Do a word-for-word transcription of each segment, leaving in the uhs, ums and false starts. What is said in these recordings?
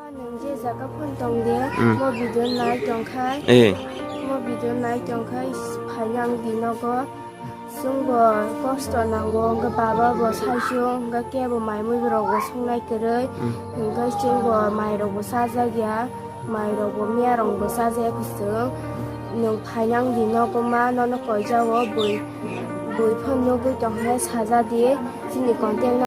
Nwng je jaga phano tong de, hmm, mo video nai tong khai, eh, mo video nai tong khai, phainang di nogo. Chwngbo kosto nango, hwnkhe baba bo saichung, hwnkhe kebo mai mui rok bo songnai kwrwi, hmm, hwnkhe chwngbo mai rok bo chajak ya, mai rok bo miya rok bo chajak ya kwchwng. Nwng phainang di nogo ma, nono koijao bui, bui phano nugwi tong hwnwi saja di. Chini content no.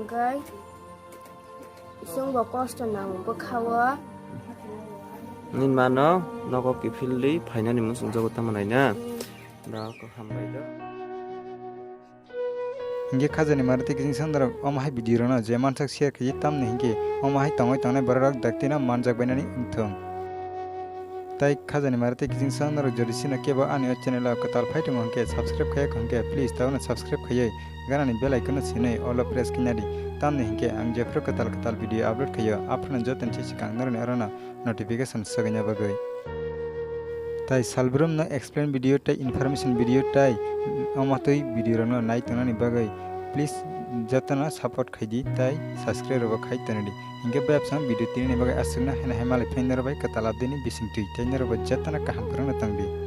Kai, chwngbo kosto nango bwkhao. Nini mano nogo kiphilwi phainani muchungjago tamo naina. Da ko hambai do. Hinkhe khajani mari tei kiching sandorok omo hai video rokno je mansak share khaidi tamni hinkhe omo hai tongwi tongnai borok rok dakti no manjak bainani wngthung. Tai khajani mari tei kiching sandorok jodi sino kebo ani o channel o kwtal phai tongo hinkhe subscribe khaiya hinkhe please tabukno subscribe khaiwi ganani bell icon no sinwi all o press khaina di tamni hinkhe ang jephru kwtal kwtal video upload khaio aphano jotoni se swkang noroni orono notification swgwina bagwi. Tai salbrum no explain video tai information video tai omo twi video rokno nai tongnani bagwi please jotono support khaidi tai subscribe rokbo khai tonidi. Hinkhe bebsang video tinini bagwi aswkno heno hai malai phai norok bai kwtal update ni bisingtwi tai norokbo jotono kaham kwrwngno tongdi.